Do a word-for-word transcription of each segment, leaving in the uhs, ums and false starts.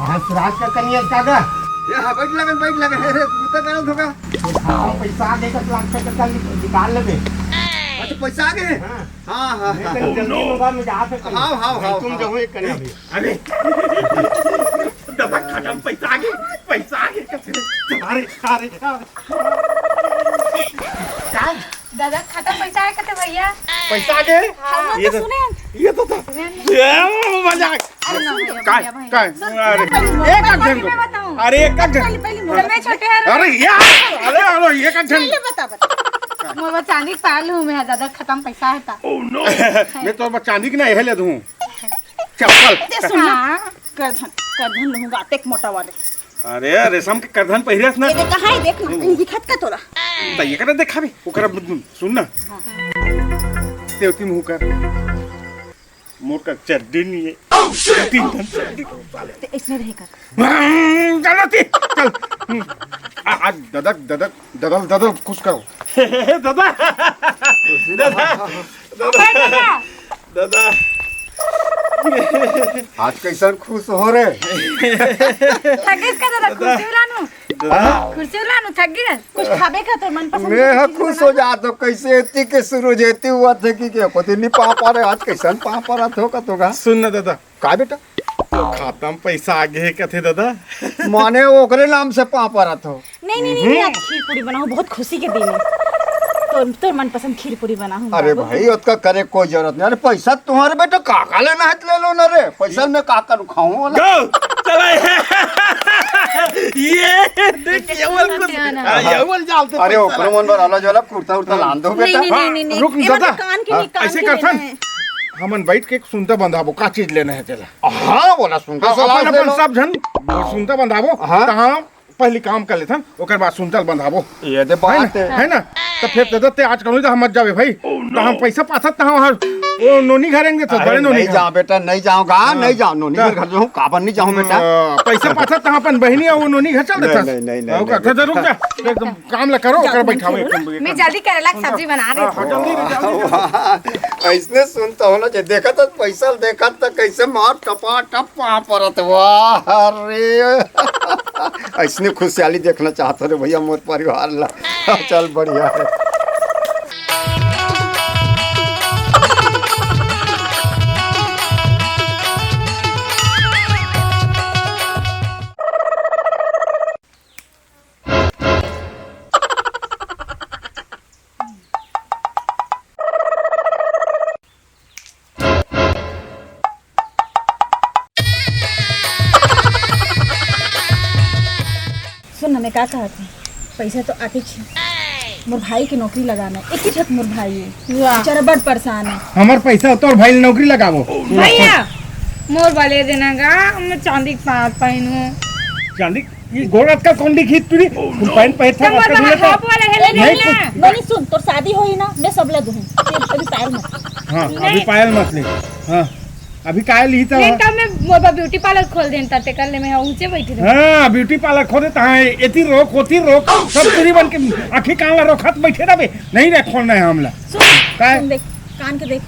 हाँ, सुराज का कनिया का गा? ये हाँ, बैठ लगन, बैठ लगन। अरे, तू तो करत होगा। तो खाता में पैसा आ गए तो लाख का टका निक-, निकाल लेबे। अच्छा, पैसा आ गए? हाँ। हाँ, हाँ, मैं हाँ। कल जल्दी होगा, मैं जा सकता हूँ। हाँ, हाँ, हाँ, तुम हाँ। जाओ एक कनिया भी। अरे। दबा खत्म, पैसा आ गए, पैसा आ गए। अरे, अरे, अरे। का? दादा, खाता पैसा आए कते भैया? पैसा आ गए? हाँ। ये तो तो, सुने। ये तो था। सुने। ये मजाक। अरे ना भैया, काय? भैया, भैया। काय? सुन, अरे, पहले एक मोबाइल आध घंटे। में बताऊं। अरे, एक आध घंटे। पहले, पहले मोबाइल में छोटे हैं। अरे, यार, अरे, अरे, एक आध घंटे। पहले बता, बता। मोर चांदी पायल हूँ मैं, दादा, खत्म पैसा है ता। मैं तो बस चांदी की ना यह ले दूँ। चप्पल। अरे सुन ना, हाँ। करधन, करधन लहूंगा, अतेक मोटा वाले। अरे, रेशम के करधन पहिरस ना। ये देख, कहाँ है, देख ना, कहीं दिखत का तोला? त ये करा देखाबे, ओकरा सुन ना। हाँ। तेवती मुंह कर। मोर का चड्डी नहीं है। तीन धन चड्डी। ते इसने रहे कर। हम्म, चलो ती, चल। हम्म, आ, आ, ददक, ददक, ददल, ददल, कुछ करो। दादा, दादा, दादा। आज कैसन खुश हो रे? थक गइस का दादा, दादा। कुर्सी लानू। हाँ? कुर्सी लानू, थक गइस। कुछ खाबे का तो मनपसंद मैं की हा चीज खुश बना हो लो। जात हो, कैसे एती के शुरू जेती हुआ थे कि के कोती नहीं पा पा रहे, आज कैसन पा पा रहा थे का तो का? सुन ना दादा। का बेटा? तो खाता में पैसा आगे है कथे दादा? माने ओकरे नाम से पा पा रहा थे। नहीं, नहीं, नहीं, नहीं, आज खीर पूरी बनाऊं, बहुत खुशी के दिन है। तो तोर मनपसंद खीर पूरी बनाऊं अरे बाबू। भाई, ओतका करे कोई जरूरत नहीं। अरे पैसा तुम्हारे बेटा, का का लेना है तो ले लो ना रे। पैसा में का करूँ, खाऊं वाला। गो, चला ये। ये देख, ये वाला कुछ, हाँ, ये वाला जालते अरे पैसा ओकरे ला। मन बर अलग वाला कुर्ता उर्ता लान दो नहीं, बेटा। नहीं, हाँ, नहीं, नहीं, रुक नहीं। ये दादा। मतलब कान के हाँ, नहीं, कान ऐसे के कर लेना सन। है। हमन बैठ के एक सुनता बंधाबो, का चीज लेना है तेला? हाँ, बोला सुनता हाँ, सलाह अपन, ले अपन लो। सब झन सुनता बंधाबो। हाँ। तहाँ पहली काम कर लेथन, ओकर बाद सुनतल बंधाबो। ये दे है ना? बात है। है ना? तो फिर दे देते आज कहूँ तो हम मत जावे भाई। तो हम पैसा पाथत तहाँ हर वो नोनी घर आएंगे तो अरे बड़े नोनी नहीं घर। जाओ बेटा, नहीं जाओगा, हाँ। नहीं जाओ नोनी हाँ। घर, घर जाऊँ, काबर नहीं जाऊँ बेटा? हाँ, पैसा पाथत तहाँ अपन बहिनी और वो नोनी घर चल नहीं, देथस। नहीं, नहीं, नहीं, और नहीं, कहते, "रुक जा, एकदम काम ला करो, जाओ, ओकर तुम बैठाओ खेलो ना। एकदम।" मैं जल्दी करेला के सब्जी बना रही हाँ, हूँ। हाँ, जल्दी, जल्दी। वाह, ऐसने सुनता हो ना, जे देखत हस पैसा देखत त कैसे मार टपा टप वहाँ परत। वाह, अरे। ऐसने खुशहाली देखना चाहत हो रे भैया मोर परिवार ला। चल बढ़िया है। सुन ना, मैं का कहत हूँ, पैसा तो आते छे, मोर भाई के नौकरी लगाना है, एक ही ठक मोर भाई है, वाह। बेचारा बड़ परेशान है। हमर पैसा तोर भाई नौकरी लगाबो। भैया, मोर बले देना गा, मैं चांदी के पाँच पहनू। चांदी ये गोड़ अतका कौन दिखी तुरी? पैंट पहन था, तो मोर अतका वाला झूलता। हाफ वाला है, ले नहीं, नहीं ना। कुछ नहीं, सुन, तोर शादी होही ना, मैं सबला दूँ। अभी पायल मत। हाँ, अभी नहीं। पायल मत ले। हाँ, अभी काहे ली था? नहीं, तब मैं मोर ब्यूटी पार्लर खोल देन, तते कर ले, मैं ऊंचे बैठी रहूं। हाँ, ब्यूटी पार्लर खोल देता है, एती रोक, ओती रोक, सब तुरी बन के आँखी कान ला रोक, हाथ बैठे रहबे। नहीं रे, खोलना है हमला। सुन, काहे? सुन देख, कान के देख,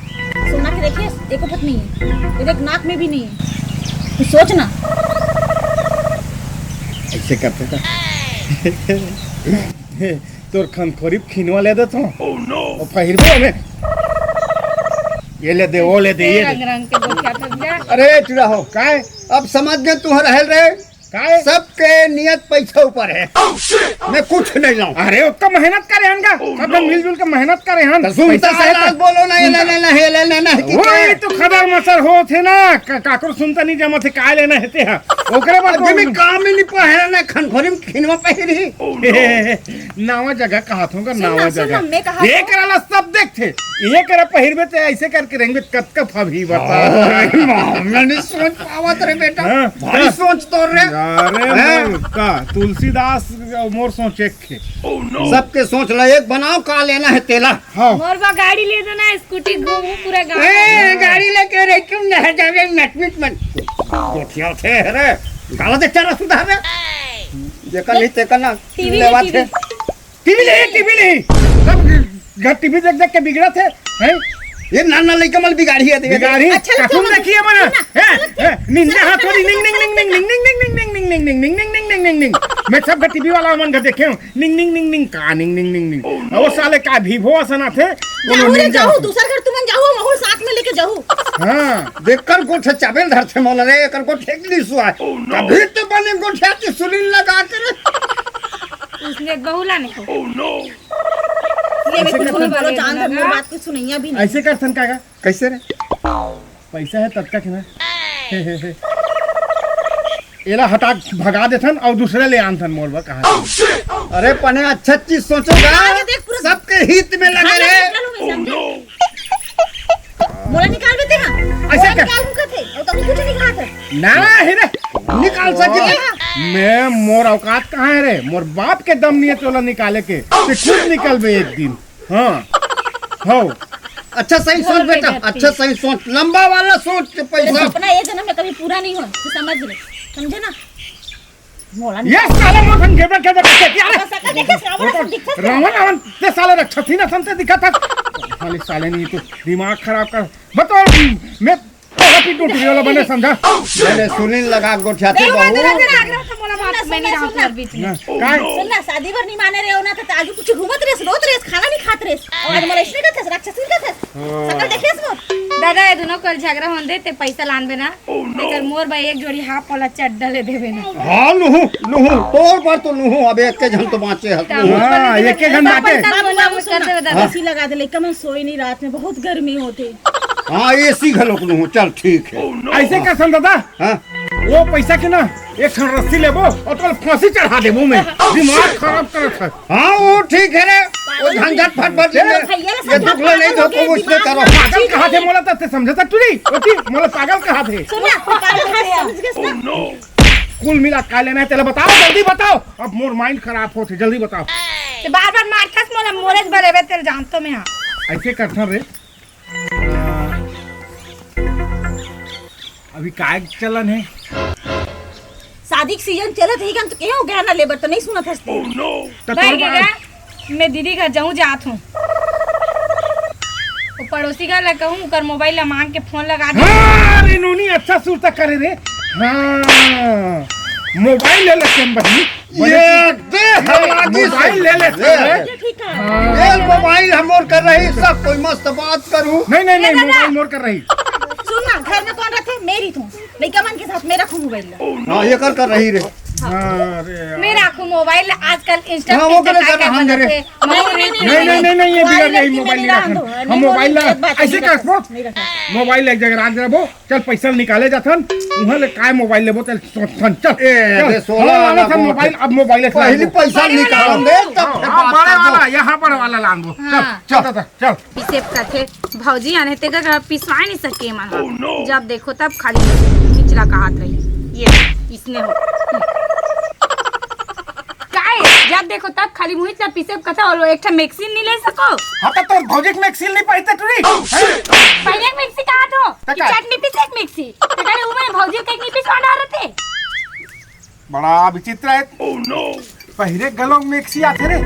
सोना के देखे, एको फुट नहीं है। ये देख, नाक में भी नहीं है। तू सोच ना। ऐसे करते था। तोर खनखोरी खिनवा ले देत हूँ। और पहिरबो हमें। ये ले दे, वो ले दे, ये रंग दे। रंग के गोठिया थक जा। अरे चुरा हो, काय? अब समझ गए तुम्हारा हेल रे। काय? सबके नियत पैसा ऊपर है। मैं कुछ नहीं लाऊं। अरे, ओतका मेहनत करे हन का? सब जन मिलजुल के मेहनत करे हन। तो सुनता पैसा आए सलाह तो बोलो ना, ये सुनता ना, ना, ना, ये ना, ना, ना, कि वही क्या? तो खदर मसर होत हे ना, का-, काकरो सुनता नहीं जमत हे, काय लेना हे ते हा? ओकरे बर अब कौन जमी काम ही नहीं पहरा ना, खनखोरी में खिनवा पहिरी। नावा जगह कहा थों का, सुन ना, नावा सुन ना, जगह। मैं कहा ये थों। करा ला सब देखथे, ये करा पहिरबे ते ऐसे करके रहेंगे, कतका फबही बता। अरे, मैं नहीं सोच पावत रे बेटा। हाँ। भारी सोच तोर रे। अरे हैं? मोर का, तुलसीदास मोर सोच एक खे। सबके सोच ला एक बनाओ, का लेना है तेला। हाँ। मोर बा गाड़ी ले देना, स्कूटी घूमू पूरा गांव। ए, गाड़ी लेके रे, क्यों ना जावे नटमिट मन। गोठिया थे रे, गाला दे चला सुधार रे। जेकर नहीं तेकर ना, टीवी ले, लेवा टीवी। थे। टीवी ले, टीवी ले। सब घर टीवी देख देख के बिगड़ा थे, हैं? ये नाना लइका मन बिगाड़ी है, देख। बिगाड़ी? अच्छा, काकू चलो, देखिए मना। सुन ना, हैं? चलो, हैं? निंजा हा थोड़ी निंग निंग निंग निंग निंग निंग निंग निंग निंग निंग निंग निंग निंग निंग निंग निंग निंग। मैं सब टीवी वाला मन का देखे हूँ, निंग निंग निंग निंग निंग का निंग निंग निंग निंग। वो साले का भीभो असन आथे। जाहू रे, जाहू, दूसर घर तुमन जाहू, महू साथ में लेके जाहू। हाँ, देख कर गोठे चाबेल धरथे मोला रे, एकर गोठे एक ली सुआ। कभी तो बने गोठे आती सुनील लगा के रे। उसने बहुला नहीं हो। ये भी कुछ नहीं बोलो, जान दे, मोर बात कुछ सुनैया भी नहीं। ऐसे करथन का? कैसे रे? पैसा है तब तक है ना। एला हटा भगा देथन और दूसरे ले आनथन मोर बर कहाँ से? अरे पने अच्छा चीज सोचो गा, अरे देख पूरा सबके हित में लगे खाना रे। निकालो मैं समझे। मोला निकाल देते हैं। ऐसे मोला कर। निकाल मुका थे, और तो कुछ नहीं कहा था। ना ही रे, निकाल सके। हाँ। मैं मोर औकात कहाँ है रे? मोर बाप के दम नहीं है तोला निकाले के। ते खुद निकलबे एक दिन। हाँ। हो। अच्छा सही सोच बेटा, अच्छा सही सोच, लंबा वाला सोच के पैसा। अपना ये जन्म में कभी पूरा नहीं हो, तू समझ ले, समझे ना? मोला ये साला मोर संग घेबड़ा घेबड़ा करके क्या रे? बस अगर देखे, रावण असन दिखत है। रावण, रावण, ते साले राक्षसी ना संते दिखा था। साले, साले नहीं तो दिमाग खराब कर। बताओ, मैं तोरा पीटू टीवी वाला बने समझा। मैंने सुनील लगा गोठियाते नहीं, मैं बहू। तेरा, तेरा आग्रह था, मोला सुन ना, बात, मैं नहीं सुन ना, रहूँ सुन ना। बीच में। हाँ, काय? सुन ना, शादी बर नहीं माने रहे हो ना, तो आज कुछ घूमत रेस, रोत रेस, खाना नहीं खात रेस। और आज मोला इसने का था, राक्षसी का था। हाँ। सकल देखे इसको। दादा, ये दोनों कल झगड़ा होन दे, ते पैसा लान बे ना। एकर मोर भाई एक जोड़ी हाफ वाला चड्डा ले देबे ना। हाँ, लुहू, लुहू, तोर पर तो लुहू, अब एक के झन तो बाँचे हस, लुहू। हाँ, एक के झन बाँचे। बाबू, बाबू, सुन ना। कर देबे दादा। हाँ। एसी लगा दे, लइका मन सोई नहीं रात में, बहुत गर्मी होथे। हाँ, एसी घलोक लुहू, चल ठीक है। ऐसे कर सन दादा, हाँ। वो पैसा के ना, एक ठन रस्सी लेबो और तोला फांसी चढ़ा देबो मैं। दिमाग खराब करत है। हाँ, वो ठीक है रे। वो झंझट फट फट ले। भैया ला ये दुख ले नहीं, धोखो उसने करो। पागल कहा थे मोला, तब ते समझता तू नहीं? ओती, मोला पागल कहा थे। सुन ना, पागल कहा समझ गए ना? कुल मिला का लेना है तेला बताओ, जल्दी बताओ। अब मोर माइंड खराब होथे, जल्दी बताओ। ते बार बार मारथस मोला, मोरे बरेबे तेल जानतो मैं हाँ। ऐसे करथन रे। अभी काय चलन है? शादी के सीजन चलत है, हम तो कहो गहना लेबर तो नहीं सुनत हस। तो भाई तोर बात। मैं दीदी घर जाऊं जात हूँ। वो पड़ोसी घर ला कहूँ, ओकर मोबाइल ला मांग के फोन लगा दे। हाँ, रे नोनी, अच्छा सुरता करे रे। हाँ, मोबाइल ले लेते हैं बहिनी। ये दे हम आगे से। मोबाइल ले लेते हैं। ये ठीक है। हाँ। ये मोबाइल हम और कर रही, सब कोई मस्त बात करू। नहीं, नहीं, नहीं, ये दादा। मोबाइल मोर कर रही। सुन ना, घर में कौन रहते? मेरी तू। लइका मन के साथ मेरा खूब मोबाइल ला। हाँ, ये कर, कर रही रे। हाँ, अरे यार। मेरा खूब मोबाइल आजकल Insta हाँ, वो पे करे, कर कर रहा हम करे। नहीं, नहीं, नहीं, नहीं, ये बिगड़ गई, मोबाइल नहीं रखन। हम मोबाइल ला, ऐसे कर, मोबाइल एक जगह रख देबो। चल, पैसा निकाले जाथन, उहाँ ले काय मोबाइल लेबो, चल, सोचथन, चल, ए, चल। अबे, सोलह हाँ, वाला लाना था फोन मोबाइल, अब मोबाइल से पहले लानबो। पैसा निकाल दे, तब हाँ, फिर हाँ, बात बड़े कर दो। वाला, यहाँ बड़े वाला लानबो। चल, हाँ। चल, चल, चल। पिसेब कथे, भौजी आने ते का पिसवाए नहीं सके मन। Oh, no। जब देखो तब खाली मिचला का हाथ रही। ये इसने हो। काय? जब देखो तब खाली मुहित ला पीसे कथा और एक ठा मैक्सी नहीं ले सको? हाँ, तो तोर भौजी के मैक्सी नहीं पाई ते टुरी? Oh, shit। पहले एक मैक्सी कहा तो तो कि का? चटनी पीसे एक मैक्सी। तो कहले, "उमे भौजी के नहीं पीसवा डाल रहे थे।" बड़ा विचित्र है। Oh, no। पहिरे गलों मैक्सी आथे रे।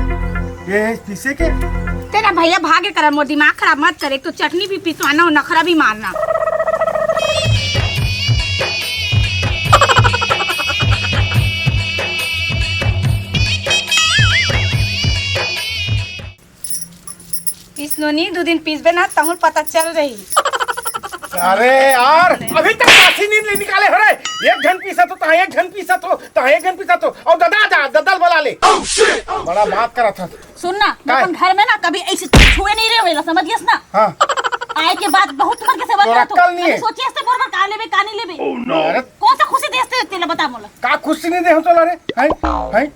ये पीसे के। तेरा भैया भागे करन मोर दिमाग खराब मत करे, तो चटनी भी पिसवाना और नखरा भी मारना। पिसनोनी दू दिन पीसबे ना, तहुल पता चल रही। अरे यार, अभी तक बासी नींद ले निकाले हो रे। एक घन पीसा तो ता, एक घन पीसा तो ता, एक घन पीसा तो। और दादा, दादा, दादा बुला ले। Oh, shit। Oh, बड़ा shit। बात करा था। सुन ना, मैं काय? अपन घर में ना कभी ऐसे छुए नहीं रहे हो, समझ गया ना? हाँ। आए के बाद बहुत तुम्हारे से बात तोरा करता हूँ। अक्ल नहीं है। सोचिए इससे बोल का लेबे, का नहीं लेबे। Oh, no। अरे। कौन सा खुशी दे इससे तेला बता मोला। का खुशी नहीं दे हो तोला रे? हैं? हैं?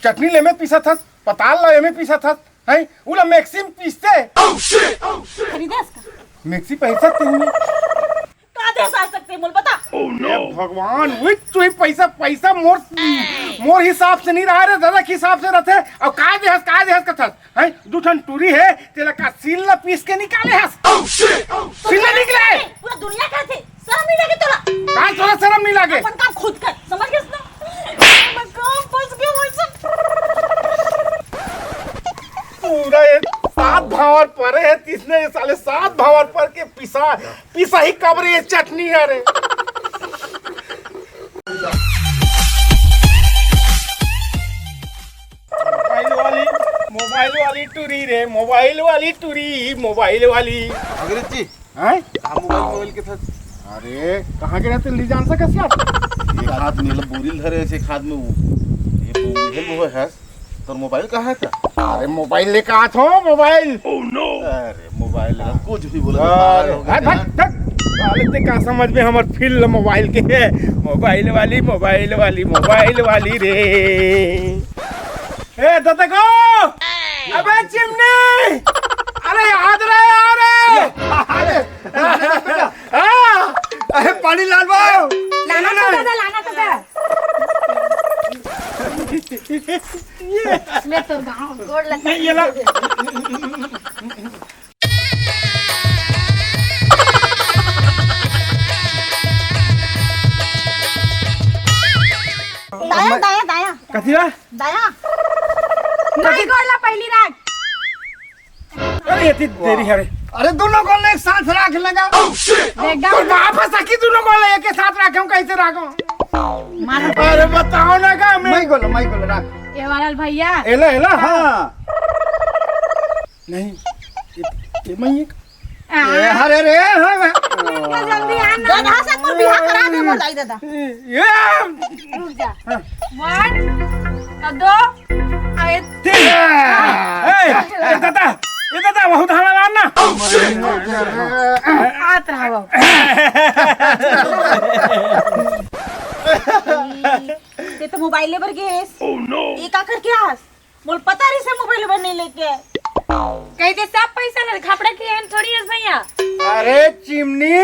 चटनी ले में पीसा था, पताल ला में पीसा था, हैं? उला मैक्सी में पीसते। Oh, shit। Oh, shit। खरीदे इसका। मैक्सी पैसा तुमने। का दे साल सकते मोल बता। Oh, no। हे भगवान, वही तू ही पैसा, पैसा मोर, मोर हिसाब से नहीं रहा रे, दादा के हिसाब से रहते। अब का देहस, का देहस कथस? हैं? दू ठन टूरी है, तेला का सील ला पीस के निकाले हस? Oh, shit। Oh, shit। Seal ला निकले। पूरा दुनिया का थे, शर्म नहीं लगे तोला? का तोला शर्म नहीं लगे? अपन काम खुद कर, समझ गए ना? मैं काम फंस गया वैसे। पूरा ये सात भावर परे है, तीसने ये साले सात भावर पर के पिसा, पिसा ही कब रे ये चटनी है रे। टुरी रे, मोबाइल वाली टुरी, मोबाइल वाली। अंग्रेज जी, हैं? कहाँ मोबाइल, मोबाइल के था? अरे, कहाँ के रहते, नहीं जान सकस यार? एक हाथ में ला बोरिल धरे, एक हाथ में वो, ये वो, ये वो है। तोर मोबाइल कहाँ था? अरे, मोबाइल लेके आत हो, मोबाइल। अरे, मोबाइल लेके कुछ भी बोला, हाँ। पागल हो गया अरे, यार। भट, भट। साले ते का समझ में हमर फील्ड मोबाइल के है? मोबाइल वाली, मोबाइल वाली, मोबाइल वाली रे। ए, ददा को! अबे चिमनी! अरे, याद रहे, आ रे! अरे, हाँ! अरे, पानी लान बा! लाना तो ददा, लाना तो ददा। ले तोर गाँव, गोड़ लगा। नहीं, ये ला। दाया, दाया, दाया। कथी बा? दाया। नहीं, गोड़ ला पहली राख। अरे, इतनी देरी है रे। अरे, दोनों को एक साथ राख लगा। एकदम। तो वापस आके दोनों को एक साथ राखे, हम कैसे राखो? मार। अरे, बताओ ना का मैं। मैं गोला, मैं गोला, राख। ये वाला भैया। एला, एला, हाँ। नहीं, ये, ये मैं एक आ। ए, अरे रे, हाँ, हाँ। इतना जल्दी आ ना। गधा से मोर बियाह करा दे, मोर दाई दादा। ये। रुक जा। हाँ। वन, और दो, और एक। ठीक है। ए, ए, दादा, ए, दादा, बहुत हमारा ना। आत रहा बाबू। ये तो मोबाइल ले बर गेस। ये का करके आस? मोला पता रहिस हे मोबाइल बने लेके। कहि दे सब पैसा ला खपड़ा के एहन थोड़ी हस भैया। अरे चिमनी,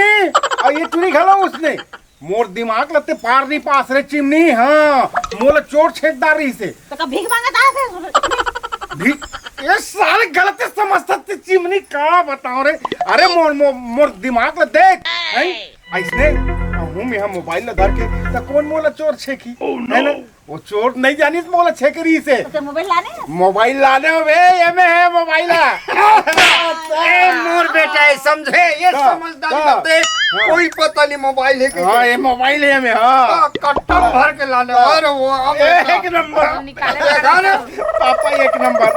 अउ ये टुरी घलो उसने। मोर दिमाग ला ते पार नहीं पास रे चिमनी। हाँ, मोला चोर छेकदार रहिस हे। त का भीख मांगत आए थे? भीख? ये साले गलत समझत हे चिमनी, का बताओ रे। अरे मोर, मोर, मोर दिमाग ला देख, हैं? अइसने कहूँ मैं मोबाइल ला धर के, त कौन मोला चोर छेकी? है ना? वो चोर नहीं जानिस मोला छेकरी से। तो मोबाइल लाने? मोबाइल लाने हो बे, ये में है मोबाइल है। ए, मोर बेटा है, समझे? ये का? समझदारी का? बात है। हाँ। कोई पता नहीं मोबाइल है कि हाँ, ये मोबाइल है में, हाँ। हाँ, कट्टम भर के लाने। हाँ। अरे वो अब एक नंबर। निकाले देखा ना? पापा एक नंबर।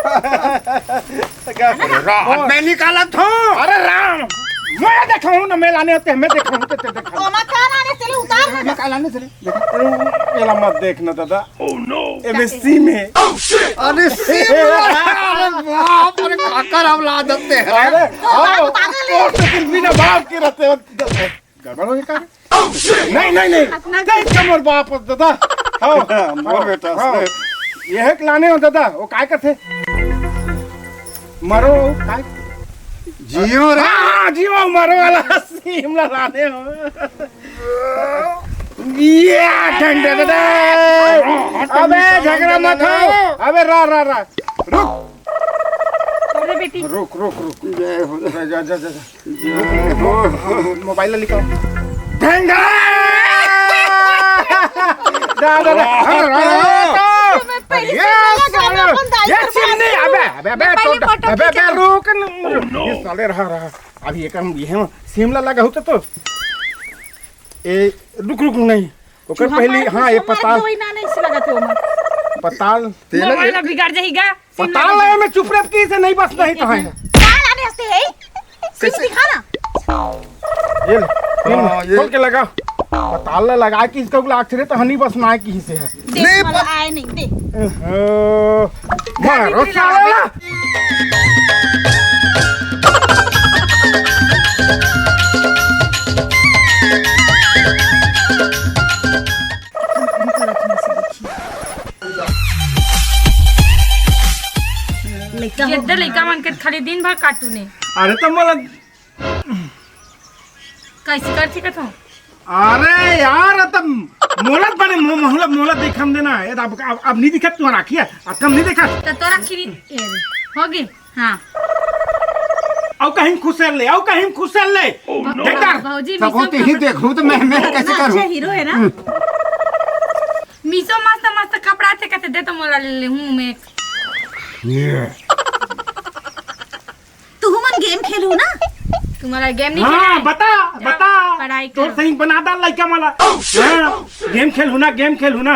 तो क्या करे? राम। मैं निकाला था। अरे राम, मैं देखा हूँ ना, मैं लाने आते हैं, मैं देखा हूँ, तो देखा हूँ। तो मैं कहाँ लाने चले, उतार है। मैं कहाँ लाने चले? देखा? एला मत देखना दादा। Oh no! एमे सिम है। अरे सिम! अरे बाप रे, काकर हम ला देते हैं। अरे, तो आओ, पागल है। मोटरसाइकिल बिना बाप के रहते हो। गड़बड़ हो गया का? नहीं, नहीं, नहीं। अपना देख के मोर बाप हो दादा। हाँ, मोर हाँ, बेटा हाँ। से। ये है कि लाने हो दादा, वो काय करते? मरो, काय? जियो रे। हाँ, हाँ, जियो, मरो वाला सिम ला लाने हो। ये ठंडे दे दे। अबे झगड़ा मत हो। अबे रा, रा, रा। रुक। अरे बेटी। रुक, रुक, रुक। जय हो। जा, जा, जा, जा, जा। जय हो। मोबाइल निकाल। ढंगा। दा, दा, दा। रा, रा, रा, रा। मैं पहले ये से लगा साला, अपन दाई ये पर चिमनी, बात अबे, अबे, अबे, मैं पहले तो, फोटो अबे, खींचा। अबे, रुक न, ये साले रहा, रहा। अभी एक हम ये हैं, सिम ला लगा होता तो। ए, रुक, रुक, नहीं। ओकर चूहा पहली, मार के हाँ, ये सोमवार पताल। दवाई ना, नहीं से लगा थे ओमा। पताल। तेल मोबाइल बिगाड़ जाएगा। पताल लगा में चुप रह, की से नहीं बस नहीं तो है। का लाने हंसते है? सिम कैसे? दिखा ना। ये ले, हाँ, ये खोल के लगा। पताल ला लगा के इसका लाग रे तो हनी बस ना की से है। देख नहीं, वाला पर आए नहीं, देख। ओहो, भरोसा वाला। लइका हो। ये दे लइका मन के खाली दिन भर कार्टून है। अरे तो मोला कैसे कर सकत हो? अरे यार, तब मोला बने मो-, मोहलत, मोहलत दिखम देना। ये अब, अब, अब नहीं दिखत तुम्हारा आँखी है, अब कम नहीं दिखत। तो तोरा खिरी, ये रे, होगे। हाँ। अउ कहीं खुसेर ले, अउ कहीं खुसेर ले। भौ-, देखा? भौजी सब मिसो होते ही कपड़ा देखूं तो मैं, मैं कैसे इतना करूं? अच्छा हीरो है ना। हम्म। मिसो मस्त मस्त कपड़ा थे, कहते दे तो मोला ले ले हूँ मैं। ये। तुहू मन गेम खेलहू ना? तुम्हारा गेम नहीं हाँ, खेला है? बता, जा, बता। पढ़ाई तोर करो। सही बना डाल लइका मला। हाँ, गेम खेलहू ना, गेम खेलहू ना।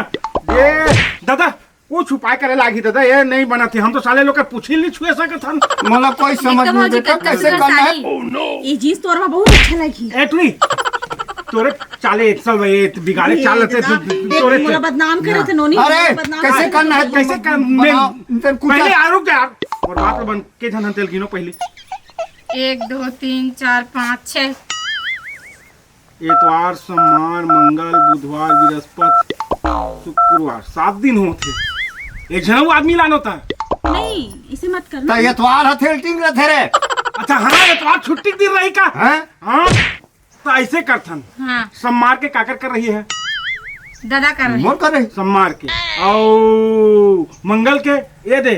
ये दादा, कुछ उपाय करे लागी दादा, ये नहीं बनत हे। हम तो साले लोग के पूछी नहीं छुए सकत हन। मोला कोई समझ एकदम नहीं हो बेटा, जगत कैसे करना है? साली। ये जींस तोर में बहुत अच्छा लगी। ए टुरी, तोरे चाले एक साल ये बिगाड़े ये चाल लेते दादा, तोरे मोला बदनाम करे थे नोनी, अरे, मोला बदनाम कैसे करे करना है? थे। कैसे कर मैं बनाओ, इधर कुछ पहले आ रुक जा यार। और बात बन के झन तेल गिनो पहले। एक, दो, तीन, चार, पाँच, छः। एतवार, सोमवार, मंगल, बुधवार, बृहस्पति, शुक्रवार, सात दिन होत हे। एक झन अउ आदमी लानो ता। नहीं, इसे मत करना। त एतवार ह थेल्टिंग रथे रे। अच्छा, हाँ, एतवार छुट्टी के दिन रही का? हैं? हाँ, तो ऐसे करथन। हाँ। सोमवार के काकर कर रही है? दादा कर रही। मोर कर रही। सोमवार के। अउ मंगल के ये दे,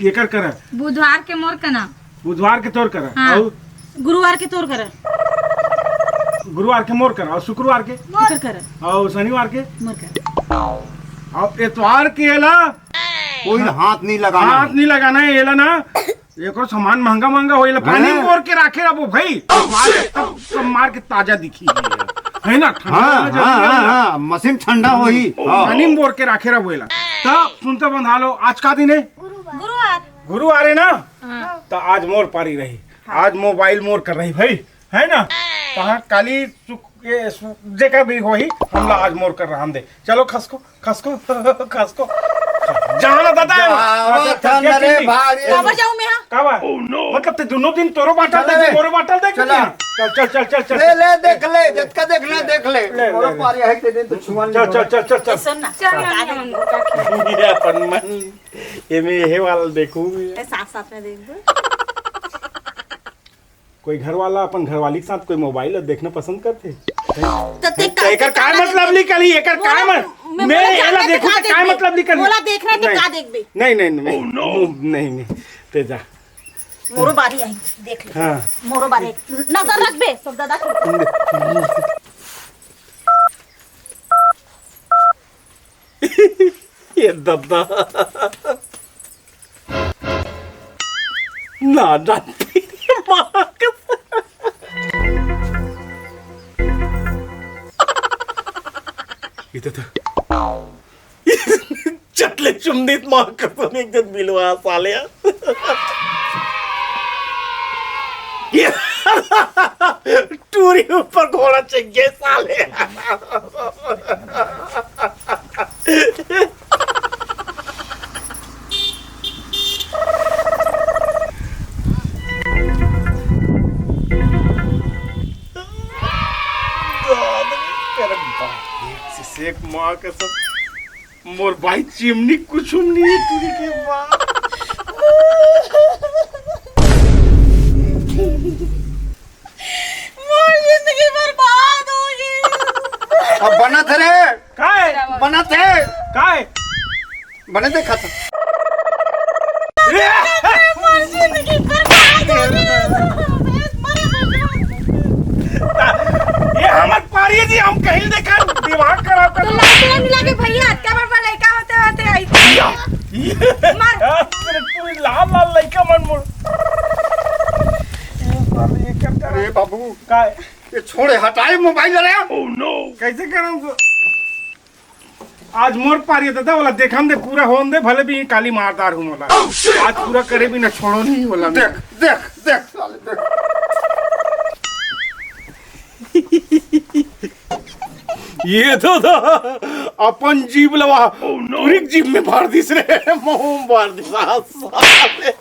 ये कर कर। बुधवार के मोर कना। बुधवार के तोर करा। हाँ। अउ गुरुवार के तोर करा। गुरुवार के मोर करा। अउ शुक्रवार के? एकर करा। अउ शनिवार के? मोर करा। अउ एतवार के एला कोई हाथ नहीं लगाना हाथ है। नहीं लगाना है, एला ना। एको सामान महंगा महंगा होइला। पानी हाँ। बोर के राखे रहो भाई। मार के तब, तब मार के ताजा दिखी। है ना? ठंडा हाँ, वाला जरूरी हाँ, है हाँ, ना? हाँ, मशीन ठंडा होही। हाँ। पानी में बोर के राखे रहो एला। तब सुनते बंधा लो, आज का दिन है? गुरुवार। गुरुवार है ना? हाँ। त आज मोर पारी रही। हाँ। आज मोबाइल मोर कर रही भाई, है ना? त हाँ, काली सुक-, ये सु-, जेकर भी होही, हमला आज मोर कर रहन दे। चलो खसको, खसको, खसको। जाना दादा। जावा अच्छा, था क्या ना रे चीज? भाई। काबर जाऊं मैं, हाँ? का बा? मतलब ते दोनों दिन तोरो बाटल चल देख, रे। मोरो बाटल देख। चला। चल, चल, चल, चल, चल। ले, ले, देख ले, जितका देखना है, देख ले। ले, ले, मोरो ले। पारी है, ते दिन तो छुआ नहीं चल, चल, होगा। चल, चल, चल। ए, सुन ना। चल, का ना, देखबो? ना, ना। ये अपन मन, ये मैं ये वाला देखूं। ए, साथ, साथ में देखबो। कोई घर वाला अपन घरवाली के साथ कोई मोबाइल देखना पसंद करथे? त ते त का, एकर ते का का मतलब देख-, निकलही? एकर का मोला, मत-, मैं मैं मोला एला जानना देखूं ते त का का देखबे? मतलब निकलही? मोला देखना है ते नहीं। का देखबे? नहीं, नहीं, नहीं, नहीं, नहीं, नहीं, ते जा। मोरो बारी आई, देख ले। हाँ। मोरो बारी आई। नजर रखबे, सब दादा के। ये दद्दा। ना, ना। माँ कसम। ये तो था। चटले चुमनीत माँ कसम एक दिन मिलवा साले। ये टूरी ऊपर घोड़ा चढ़ गए साले। एक से एक माँ कसम। मोर भाई चिमनी कुछुम नहीं है, टूरी के माँ। मोर जिंदगी बर्बाद हो गई। अब बनत हे रे। काय? बनत हे। काय? बने देखा था। मोर जिंदगी बर्बाद हो गई। मरे भगवान। ये हमर पारी जी, हम कहीं देखा दिमाग खराब कर तो लाइट वाला मिला के भैया, अतका बड़ बड़ लइका होते होते आई। या, ये मार। यार, तेरे पूरी लाल लाल लइका मन मोर। ये साले, ये क्या कर रहा है? अरे बाबू, काय? ये छोड़े, हटाए मोबाइल रे। कैसे करूँ? आज मोर पारी हे दादा, वाला देखन दे, पूरा होन दे, भले भी काली मारदार हूँ वाला। आज पूरा करे बिना छोड़ो नहीं वाला मैं। देख, देख, देख, साले, देख। ये तो था अपन जीभ लवा, पूरी जीभ में भर दिस रे, मुंह में भर दिस, साले।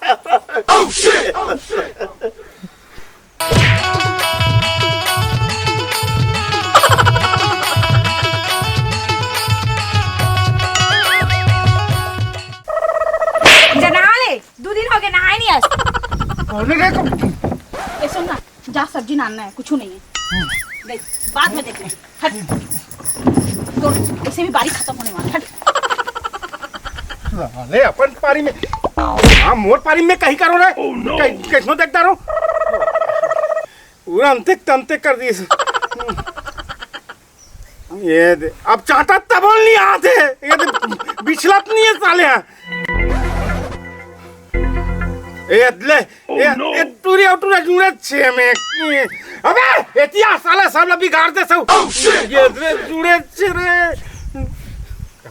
जना ले, दू दिन हो गए, नहाए नहीं आज। कौन है रे तुम? ए, सुन ना, जा सब्जी लाना है, कुछ नहीं है। देख, बाद में देख लेंगे। हट। तो ऐसे भी बारी खत्म होने वाला है। हट। साले अपन पारी में, हाँ, मोर पारी में कहीं करो रे। Oh, no। कहीं, कैसनो देखता रहो। पूरा अंतिक तंतिक कर दिस। ये दे, अब चाटा तबोल नहीं आते। ये दे, बिछलत नहीं है साले। ए, ले, ए, ए, टूरी और टूरा जुड़े छे में। अबे, एतिया साला सब ला बिगाड़ दे सब। ये रे, जुड़े छे रे।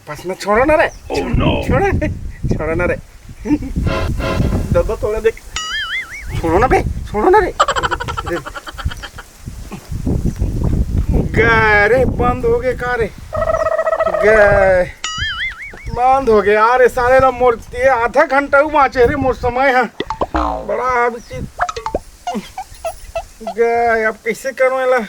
बस ना, छोड़ो ना रे। Oh no! छोड़ो ना, छोड़ो ना रे। दबा तोड़ा देख। छोड़ो ना बे, छोड़ो ना रे। गए रे, बंद हो गए का रे? गए, बंद हो गए। अरे साले ला मोर, ये आधा घंटा हु बाँचे रे मोर समय है। बड़ा अब चीज गए, अब कैसे करूँ एला?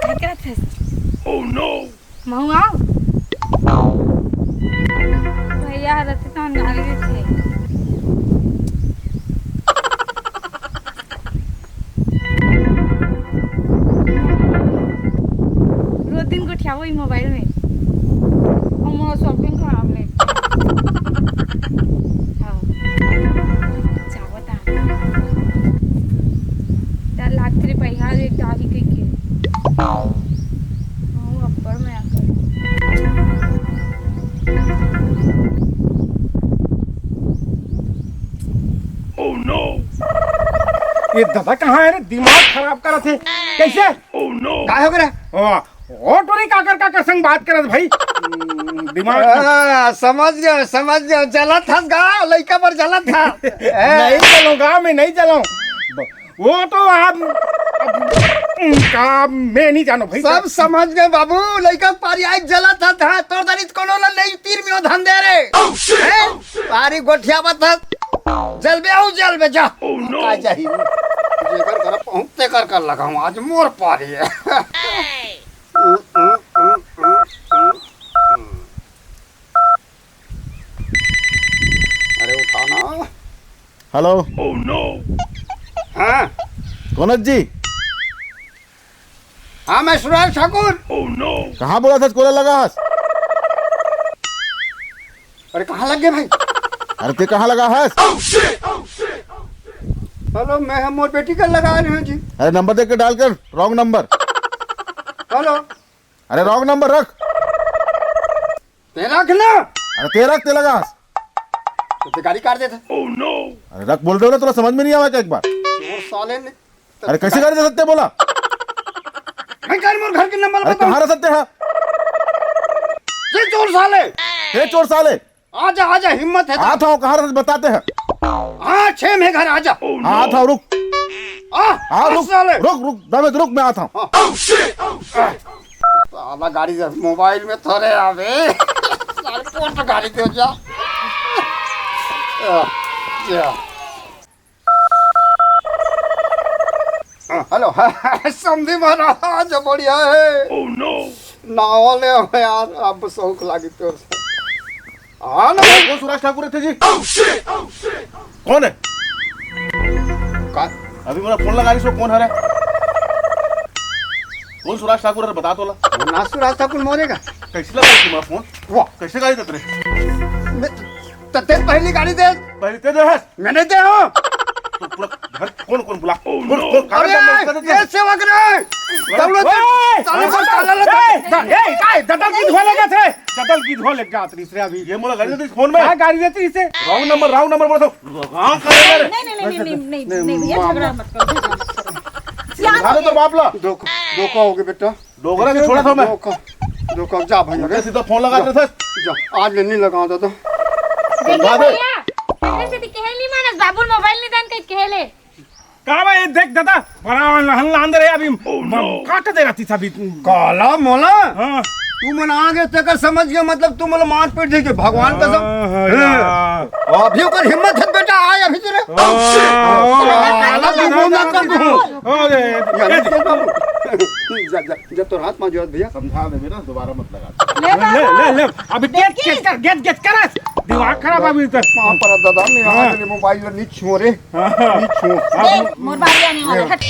का करत हस? Oh no! महू आओ। भैया ह रथे तहन गाली देथे। रोज दिन गोठियाबो ई मोबाइल में। अउ मोर shopping खराब ले। हाँ। जावत आ। डर लागत रे, पहिया रे, डाही कहिके। हाँ, अब्बड़ मया कर। Oh no! ये ददा कहाँ है रे? दिमाग खराब करत हे। कैसे? Oh no! काय हो गया? हाँ, ओ टुरी काकर काकर संग बात करत भाई। हम्म, दिमाग हाँ, समझ गया, समझ गया। जलत हस गा, लइका बर जलत हस। नहीं जलूंगा, मैं नहीं जलूं। ब-, वो तो आप, आप, का मैं नहीं जानू भाई। सब समझ गए बाबू, लइका पारी आए जलत हस, हाँ, तोर दरी कोनो ला नहीं तीर में धन दे रे। Oh, shit! हैं? पारी गोठियावत हस, जलबे आऊ जलबे जा। Oh, no! का जाही? जेकर कर पहुँच तेकर कर लगाऊं, आज मोर पारी है। अरे उठा ना। Hello। Oh no! हाँ। कौन है जी? हाँ, मैं सुरेश ठाकुर। Oh no! कहाँ बोलत हस, कोला लगा हस? अरे कहाँ लग गए भाई? अरे ते कहाँ लगा हस? Hello, मैं हम मोर बेटी का लगा रहे हूँ जी। अरे number देख के dial कर, wrong number। Hello। अरे wrong number रख। ते रख ना। अरे ते रख, ते लगा। तो ते गाड़ी काट देता। Oh no! अरे रख बोल रहे हो ना, तोला समझ में नहीं आवा क्या एक बार? चोर साले ने। अरे कैसे गाड़ी दे सकते बोला? मैं कर मोर घर के number अरे बता। कहाँ रह सकते हैं? ये चोर साले। ये चोर साले। आजा, आजा, हिम्मत है तो। आता हूँ, कहाँ रह बताते हैं। हाँ, छह में घर आजा। हाँ, आता हूँ, रुक। आ, हाँ, आ रुक, साले। रुक, रुक, दबे, रुक, मैं आता हूँ। हाँ। साला गाड़ी दे, मोबाइल में थोड़े आवे। साले पोस्ट गाड़ी दे जा। आ, जा। हाँ, hello। समधी महाराज, बढ़िया है। Oh no! नाव ले यार, अब शौक लागी तोर से। हाँ ना। कौन सुरेश ठाकुर थे जी? कौन है? का? अभी मेरा फोन लगा रही सो, कौन है रे? कौन सुरेश ठाकुर है, बता तो ला। ना सुरेश ठाकुर मोरे का। कैसे लगा तुम्हारा फोन? वाह। कैसे गाड़ी देते रहे? मैं तो, तो तेरे पहली गाड़ी दे। पहली तेरे है। मैंने दे हो। तो पूरा घर कौन कौन बुला? कौन, कौन, कागज अरे, जमा कर देते ये हैं? सेवक रे। अरे, दौलत ओए, साले को ताला लगा। ए, द-, ए, काय, ददल की धोले जात रे। ददल की धोले जात रही से अभी। ये मोला गाड़ी देती फोन में। क्या गाड़ी देती इसे? Wrong number, wrong number बोल दो। Wrong कर दे रे। नहीं, नहीं, नहीं, नहीं, नहीं, नहीं, नहीं, भैया, मामा। झगड़ा मत करो, झगड़ा मत करो। क्या हो गया? तो बाप ला। धोखा, धोखा हो गया बेटा। डोकरा के छोड़ा था मैं। धोखा, धोखा, जा भैया। उल्टा सीधा फोन लगा देता। जा, आज ले नहीं लगा देता। देखिए समझा दे। भैया, पहले से तो कहे नहीं मानस, बाबू मोबाइल नहीं दान कहीं कहे ले। का भाई, देख दादा, बड़ा हल्ला अंदर है अभी। Oh, no। काट दे रहती सभी। काला मोला? हाँ। तू मन आगे तेकर समझ गया, मतलब तू मन मार पीट देके भगवान कसम। हाँ, हाँ, हाँ। यार। अभी ओकर हिम्मत है बेटा, आए अभी तेरे। हाँ। काला तू घूमना कर तू। अरे, या, ये देख। जा, जा, जा, तोर हाथ में जो है भैया। समझा दे बेटा, दोबारा मत लगा। ले ले, बाबा। ले, ले। अभी गेट, देखी? गेट कर, गेट, गेट कर। दिमाग खराब अभी तो। वहाँ पर दादा, मैं हाँ। आज ले मोबाइल ला नहीं छुओ रे। हाँ, हाँ। नहीं छुओ। अब ए, मोर बारी आने वाला, हट।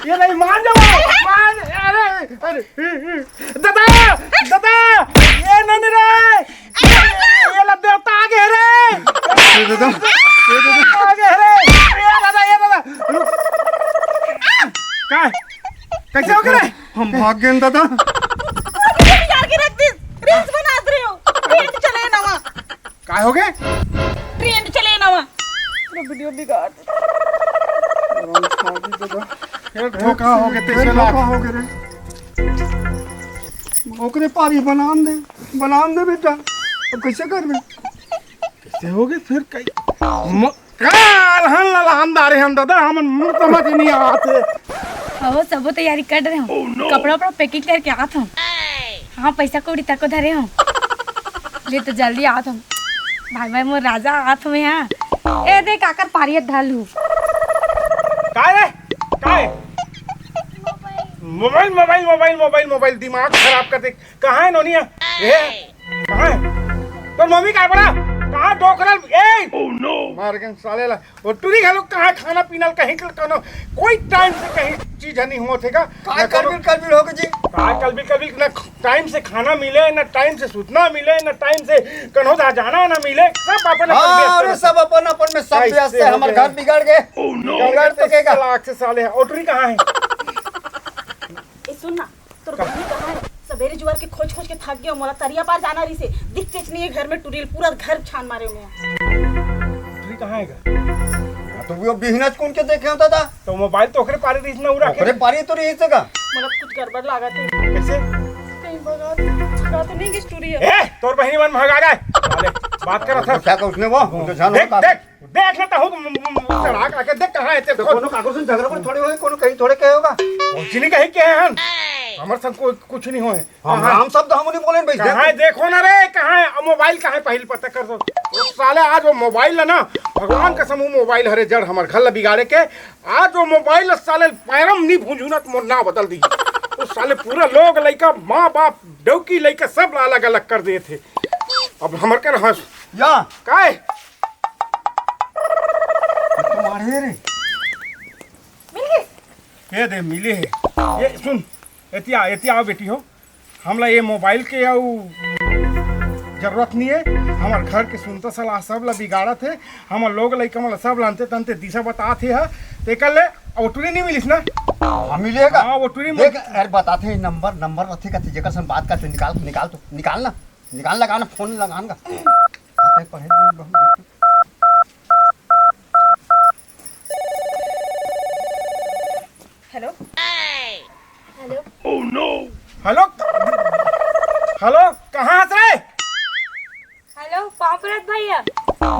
ये नहीं, मान जाओ, मान, अरे, अरे, दादा, दादा, ये नहीं रे, ये, ये ला देवता आ गए रे, ये दादा, ये दादा, आ गए रे, ये दादा, ये दादा, रुक। का? कैसे हो गए रे? हम भाग गए दादा। निकाल के रख दे, रील्स बनात रहे हो, ट्रेंड चले नवा। काय हो गए? ट्रेंड चले नवा। पूरा वीडियो बिगाड़ दे। ये धोखा हो गए, ये तेईस लाख। धोखा हो गए रे। ओकरे पारी बनान दे, बनान दे बेटा। अब कैसे करबे? कैसे हो गए फिर कई? म-, काल हन ला लहान दारे हम दादा, हमन मुंह समझ नहीं आते। हो, सबो तैयारी कर रहे हो। कपड़ा उपड़ा पैकिंग करके आत हूँ। हाँ, पैसा कौड़ी तको धरे हो। ले तो जल्दी आवत हूँ। भाई, भाई, मोर राजा आवत हूँ यहाँ। ए, देख, आकर पारियत धर लू। काय रे? काय? Mobile, mobile, mobile, mobile, mobile, दिमाग खराब कर दे। कहाँ है नोनिया? ए, कहाँ है? तोर मम्मी काय बड़ा? कहाँ डोकरल? ए! मार के साले ला। वो टूरी घलो कहाँ खाना पीना ल कहीं के कोनो कोई टाइम से कहीं चीज नहीं होत हे का? काय ना कोनो कलबिल कलबिल हो गए जी? काय कलबिल कलबिल ना टाइम से खाना मिले, ना टाइम से सूतना मिले, ना टाइम से कन्हो जा जाना ना मिले, सब अपन अपन हाँ, व्यस्त अरे रहते। सब अपन अपन में सब कैसे व्यस्त है, हो हमारे गया? घर बिगड़ गए। बिगड़ तो गए का? लाख से साले, ओटरी कहाँ है? ए, सुन ना, तोर बहिनी कहाँ है? सबेरे जुआर के खोज खोज के थक गयो, मोला तरिया पार जाना रहिसे, दिख के नहीं है घर में टुरिल, पूरा घर छान मारे हुए हैं। टुरी कहाँ है घर? हाँ, तो वो बिहनच कौन के देखे हो दादा? तो मोबाइल तो ओकरे पारे रहिस ना, उड़ा के। ओकरे पारे तो रहिस का? मतलब कुछ गड़बड़ लागत है। कैसे? कहीं भगा, भगा तो नहीं गई टुरी है? ए, तोर बहिनी मन भगा गए। अरे, बात कर रहा था। क्या कहा उसने वो? वो तो जान देख, होता। देख, देख लेता हूँ, म-, म-, म-, चढ़ा के देख कहाँ है तेरे तो को। कोनो काको से झगड़ा पर थोड़े होए, कोनो कहीं थोड़े कहे होगा। कौन सी नहीं कही के हैं हम? हमर संग कोई कुछ नहीं होए। हम कहाँ? राम शब्द हम नहीं बोले भाई, कहाँ है? देखो। देखो ना रे, कहाँ है? अब मोबाइल कहाँ है? पहले पता कर दो। वो साले आज वो मोबाइल ला ना, भगवान कसम, वो मोबाइल हरे जड़ हमर घर ला बिगाड़े के। आज वो मोबाइल ला साले पैरम नहीं भूंजू ना, तो मोर नाव बदल दी। वो साले पूरा लोग लइका, माँ बाप, डौकी लइका सब ला अलग अलग कर दिए थे। अब हमर कर हंस या। काय? तुम्हारे रे। मिल गई। ये दे, मिले है। ये सुन, एतिया, एतिया आओ बेटी हो। हमला ये मोबाइल के अउ जरूरत नहीं है। हमर घर के सुनता सलाह सब ला बिगाड़त है। हमर लोग लइका मन ला सब लानते तनते दिशा बतात है, हा। तेकर ले, वो टुरी नहीं मिलिस ना? हाँ, मिलेगा। हाँ, वो टुरी देख, मिल- अरे बताते हैं, नंबर, नंबर रथे कथे, जेकर सन बात करते, निकाल, निकाल तो, निकाल ना, निकाल, लगा ना, फोन लगा ना। हाँ, पहले बहुत हेलो। हेलो। हेलो। हेलो, कहाँ हस रे? हेलो, पाँव परत भैया।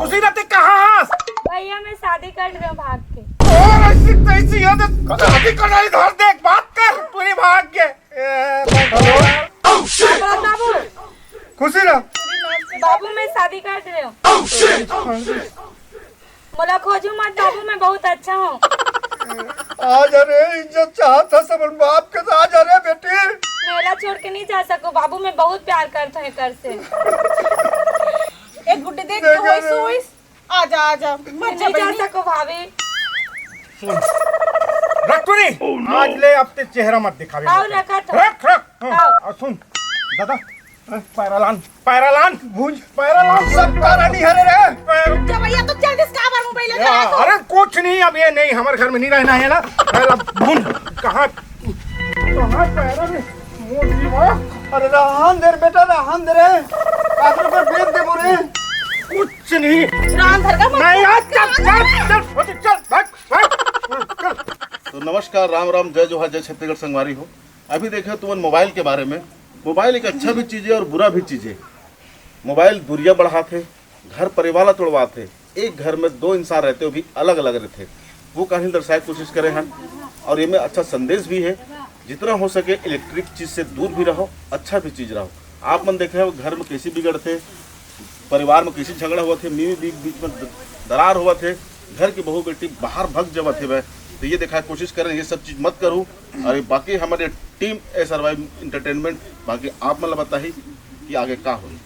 खुशी रहते कहाँ हस? भैया, मैं शादी कर रही हूँ भाग के। और ऐसी तैसी है तो शादी कर रही, धर देख, बात कर, पूरी भाग के। ए, हेलो। पाँव परत बाबू। खुशी रह। बाबू, मैं शादी कर रही हूँ। मोला खोजू मत बाबू, मैं बहुत अच्छा हूँ। आ जा रे, इज्जत चाहत हस अपन बाप के, आ जा रे बेटी। मैं एला छोड़ के नहीं जा सकूँ बाबू, मैं बहुत प्यार करता हूँ एकर से। एक गुड्डी देख के देख होइस, रे। होइस। आ जा, आ जा, मत मैं जा नहीं जा बहिनी। सकूँ भाभी। सुन, रख तू नहीं। आज ले अब ते चेहरा मत दिखावे आओ मत। रखा था। रख, रख। हाँ, आओ। और सुन, दादा, पैरालान, पैरालान, भूंज, पैरालान, सब कारा नहीं हरे रे। पैर- जब भैया, तुम जल्दी से काबर मोबाइल लेके या, आए हो? अरे कुछ नहीं, अब ये नहीं, हमारे घर में नहीं रहना है ना। पहला भूंज, कहाँ, कहाँ पैरा रे? मोटी माँ। अरे रहन दे रे बेटा, रहन दे रे। काकर पर बेच दे बोले। कुछ नहीं। राम धर का मत नहीं, आज चल, चल, चल, चल, भाग, भाग, चल। तो नमस्कार, राम राम, जय जोहार, जय छत्तीसगढ़ संगवारी हो। अभी देखे तुमन मोबाइल के बारे में, मोबाइल एक अच्छा भी चीज़ है और बुरा भी चीज़ है। मोबाइल दूरिया बढ़ात है, घर परिवार ला तोड़वात है। एक घर में दो इंसान रहते हो भी अलग अलग रहते, वो कहानी दर्शाए के कोशिश करे हैं। और ये में अच्छा संदेश भी है, जितना हो सके इलेक्ट्रिक चीज़ से दूर भी रहो, अच्छा भी चीज़ रहो। आप मन देखे हो घर में कैसे बिगड़ते, परिवार में कैसे झगड़ा हुआ थे, बीवी बीच बीच में द-, दरार हुआ थे, घर की बहू बेटी बाहर भग जब थे वह, तो ये दिखाए कोशिश करें ये सब चीज़ मत करूँ। और ये बाकी हमारे team S R Y entertainment बाकी आप मन ला बताही कि आगे का होई।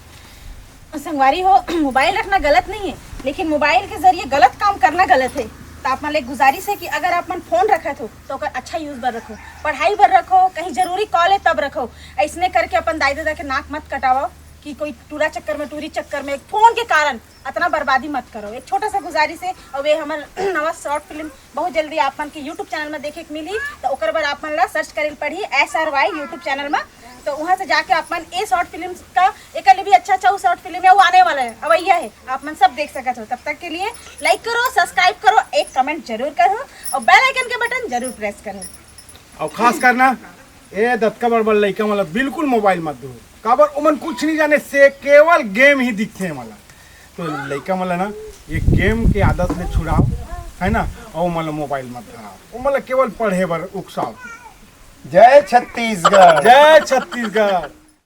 संगवारी हो, मोबाइल रखना गलत नहीं है, लेकिन मोबाइल के जरिए गलत काम करना गलत है। त आप मन ले गुजारिश हे कि अगर आप मन फोन रखत हो तो ओकर अच्छा यूज बर रखो, पढ़ाई बर रखो, कहीं जरूरी कॉल हे तब रखो। अइसने करके अपन दाई ददा के नाक मत कटावव कि कोई टूरा चक्कर में, टूरी चक्कर में, एक फोन के कारण अतना बर्बादी मत करो। एक छोटा सा गुजारिश हे। अउ ये हमर नवा शॉर्ट फिल्म बहुत जल्दी आप मन के YouTube चैनल में देखे के मिली, तो ओकर बर आप मन ला सर्च करे ल पड़ही S R Y YouTube channel में। तो वहाँ से जाके आप मन ए शॉर्ट फिल्म का, एकर ले भी अच्छा अच्छा शॉर्ट फिल्म हे, वो आने वाला हे, अवइया हे, आप मन सब देख सकत हो। तब तक के लिए लाइक करो, सब्सक्राइब करो, एक कमेंट जरूर करो अउ बेल आइकन के बटन जरूर प्रेस करो। अउ खास करना, ए दतका बड़ बड़ लइका मन ला बिल्कुल मोबाइल मत दो, काबर ओमन कुछ नहीं जाने से केवल गेम ही दिखथे एमन ला। तो लइका मन ला ना, ये गेम के आदत ले छुड़ाओ, है ना? अउ ओमन ला मोबाइल मत धराओ, ओमन ला केवल पढ़े बर उकसाओ। जय छत्तीसगढ़। जय छत्तीसगढ़।